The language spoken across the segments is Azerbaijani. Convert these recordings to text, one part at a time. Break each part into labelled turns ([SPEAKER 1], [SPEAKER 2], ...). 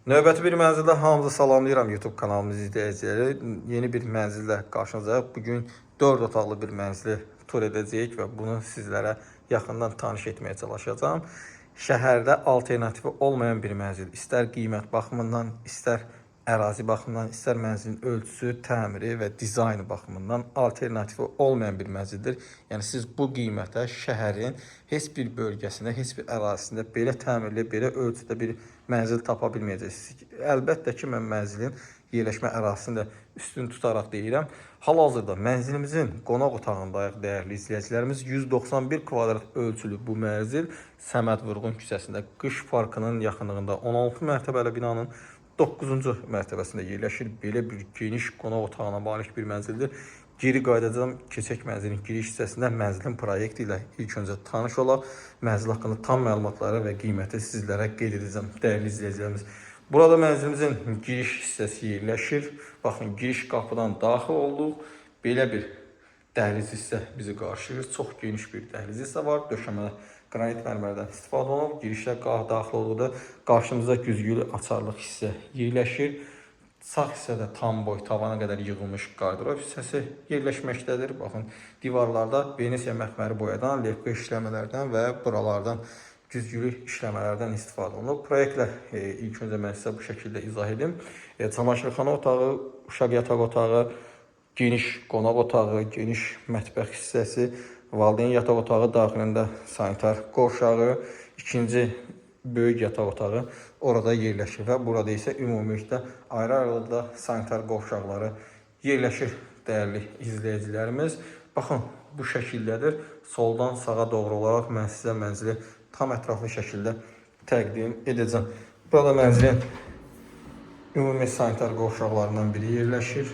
[SPEAKER 1] Növbəti bir mənzildə hamınızı salamlayıram YouTube kanalımız izləyiciləri. Yeni bir mənzillə qarşınızdayıq. Bugün 4 otaqlı bir mənzili tur edəcəyik və bunu sizlərə yaxından tanış etməyə çalışacağam. Şəhərdə alternativi olmayan bir mənzil, istər qiymət baxımından, istər ərazi baxımından, istər mənzilin ölçüsü, təmiri və dizaynı baxımından alternativi olmayan bir mənzildir. Yəni siz bu qiymətə şəhərin heç bir bölgəsində, heç bir ərazisində belə təmirli, belə ölçüdə bir mənzil tapa bilməyəcəksiniz. Əlbəttə ki, mən mənzilin yerləşmə ərazisini də üstün tutaraq deyirəm. Hal-hazırda mənzilimizin qonaq otağındayıq dəyərli izləyicilərimiz. 191 kvadrat ölçülü bu mənzil Səməd Vurğun küçəsində Qış Parkının yaxınlığında 16 mərtəbəli binanın 9-cu mərtəbəsində yerləşir. Belə bir geniş qonaq otağına malik bir mənzildir. Geri qayıdacağam, keçək mənzilin giriş hissəsində mənzilin proyekti ilə ilk öncə tanış olaq. Mənzil haqqında tam məlumatları və qiyməti sizlərə qeyd edəcəm, dəyərli izləyicilərimiz. Burada mənzilimizin giriş hissəsi yerləşir. Baxın, giriş qapıdan daxil olduq. Belə bir dəhliz hissə bizi qarşılayır. Çox geniş bir dəhliz hissə var. Döşəmədə qranit mərmərdən istifadə olunub. Girişə daxil olduqda qarşımızda güzgülü açarlıq hissə yerləşir. Sağ hissədə tam boy tavana qədər yığılmış qardırob hissəsi yerləşməkdədir. Baxın, divarlarda Venesiya məxməri boyadan, levka işləmələrdən və buralardan güzgülü işləmələrdən istifadə olunub. Proyektlə ilk öncə mən sizə bu şəkildə izah edim. Çamaşırxana otağı, uşaq yataq otağı, geniş qonaq otağı, geniş mətbəx hissəsi, valideyn yataq otağı daxilində sanitar qovşağı, ikinci böyük yataq otağı orada yerləşir və burada isə ümumilikdə ayrı-ayrılıqda sanitar qovşaqları yerləşir dəyərli izləyicilərimiz. Baxın, bu şəkildədir. Soldan sağa doğru olaraq mən sizə mənzili tam ətraflı şəkildə təqdim edəcəm. Burada mənzilin ümumi sanitar qovşaqlarından biri yerləşir.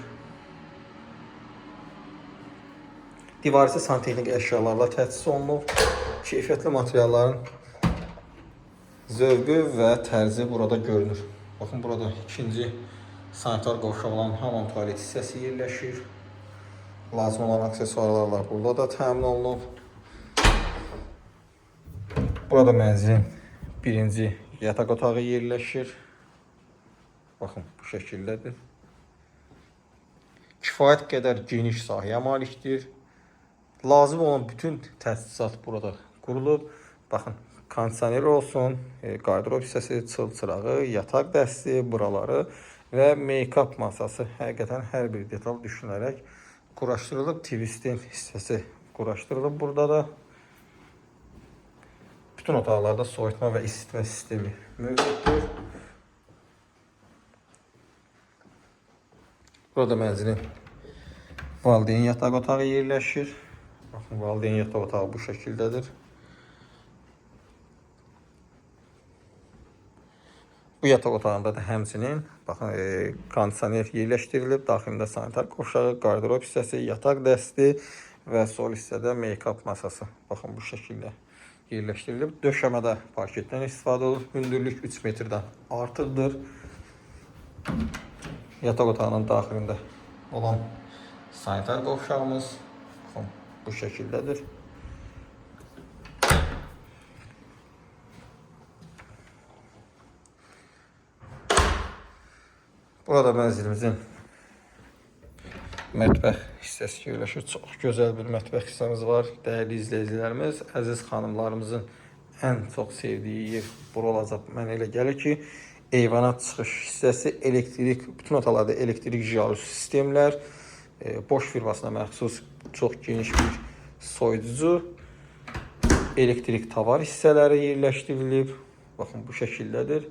[SPEAKER 1] Divar isə santexnik əşyalarla təchiz olunub. Keyfiyyətli materialların zövqü və tərzi burada görünür. Baxın, burada ikinci sanitar qovşaq olan hamam tualet hissəsi yerləşir. Lazım olan aksesuarlarla burada da təmin olunub. Burada mənzilin birinci yataq otağı yerləşir. Baxın, bu şəkildədir. Kifayət qədər geniş sahəyə malikdir. Lazım olan bütün təchizat burada qurulub. Baxın, kondisioner olsun, qardırob hissəsi, çıl çırağı, yataq dəsti, buraları və make-up masası həqiqətən hər bir detal düşünülərək quraşdırılıb. TV stand hissəsi quraşdırılıb burada da. Bütün otaqlarda soyutma və isitmə sistemi mövcuddur. Burada mənzilin valideyn yataq otağı yerləşir. Baxın, valideyn yataq otağı bu şəkildədir. Bu yataq otağında da həmçinin baxın, kondisioner yerləşdirilib, daxilində sanitar qovşağı, qardırob hissəsi, yataq dəsti və sol hissədə make-up masası. Baxın, bu şəkildə yerləşdirilib. Döşəmədə parketdən istifadə olunub. Hündürlük 3 metrdən artıqdır. Yataq otağının daxilində olan sanitar qovşağımız baxın, bu şəkildədir. Burada mənzilimizin mətbəx hissəsi yerləşir. Çox gözəl bir mətbəx hissəmiz var. Dəyərli izləyicilərimiz, əziz xanımlarımızın ən çox sevdiyi yer bura olacaq. Mənə elə gəlir ki, eyvana çıxış hissəsi elektrik, bütün otaqlarda elektrik jalüz sistemlər, Bosch firmasına məxsus çox geniş bir soyuducu, elektrik tavar hissələri yerləşdirilib. Baxın, bu şəkildədir.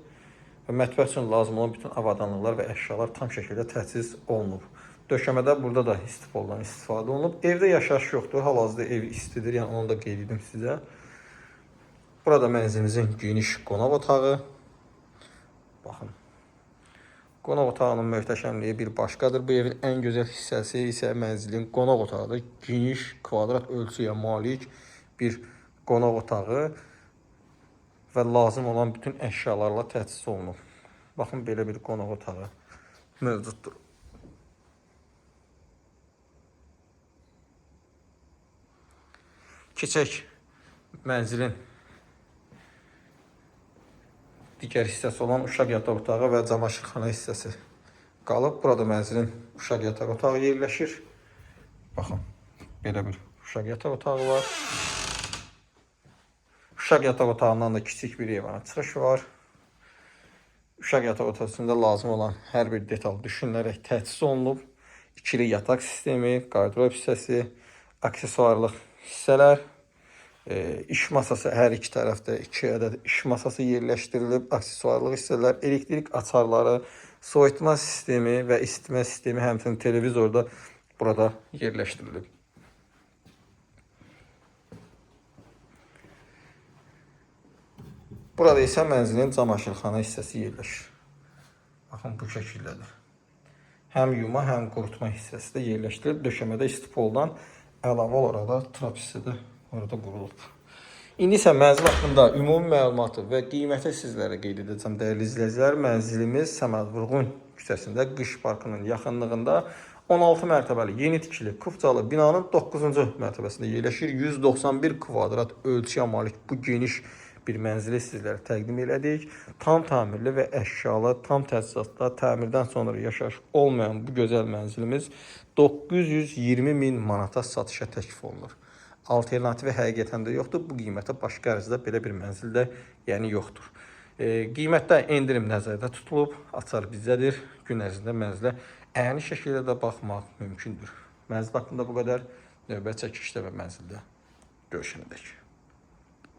[SPEAKER 1] Və mətbəx üçün lazım olan bütün avadanlıqlar və əşyalar tam şəkildə təchiz olunub. Döşəmədə burada da istipoldan istifadə olunub. Evdə yaşayış yoxdur. Hal-hazırda ev istidir. Yəni onu da qeyd edim sizə. Burada mənzilimizin geniş qonaq otağı. Baxın. Qonaq otağının möhtəşəmliyi bir başqadır. Bu evin ən gözəl hissəsi isə mənzilin qonaq otağıdır. Geniş kvadrat ölçüyə malik bir qonaq otağı və lazım olan bütün əşyalarla təchiz olunub. Baxın, belə bir qonaq otağı mövcuddur. Keçək mənzilin digər hissəsi olan uşaq yataq otağı və camaşırxana hissəsi qalıb. Burada mənzilin uşaq yataq otağı yerləşir. Baxın, belə bir uşaq yataq otağı var. Uşaq yataq otağından da kiçik bir eyvana çıxış var. Uşaq yataq otağında lazım olan hər bir detal düşünülərək təchiz olunub. İkili yataq sistemi, qardırob hissəsi, aksesuarlıq hissələr, iş masası hər iki tərəfdə 2 ədəd iş masası yerləşdirilib, aksesuarlıq hissələr, elektrik açarları, soyutma sistemi və isitmə sistemi, həmçinin televizor da burada yerləşdirilib. Burada isə mənzilin camaşırxana hissəsi yerləşir. Baxın bu şəkildədir. Həm yuma, həm qurutma hissəsi də yerləşdirilib. Döşəmədə istipoldan əlavə olaraq da trap hissə də orada qurulub. İndi isə mənzil haqqında ümumi məlumatı və qiyməti sizlərə qeyd edəcəm dəyərli izləyicilər. Mənzilimiz Səməd Vurğun küçəsində, Qış Parkının yaxınlığında 16 mərtəbəli yeni tikili kufcalı binanın 9-cu mərtəbəsində yerləşir. 191 kvadrat ölçüyə malik bu geniş bir mənzili sizlərə təqdim elədik. Tam təmirli və əşyalı, tam təchizatda, təmirdən sonra yaşayış olmayan bu gözəl mənzilimiz 920 min manata satışa təklif olunur. Alternativi həqiqətən də yoxdur. Bu qiymətə başqa ərazidə belə bir mənzil də yəni yoxdur. Qiymətdə endirim nəzərdə tutulub, açar bizdədir. Gün ərzində mənzilə əyani şəkildə də baxmaq mümkündür. Mənzil haqqında bu qədər. Növbəti çəkilişdə və mənzildə görüşənədək.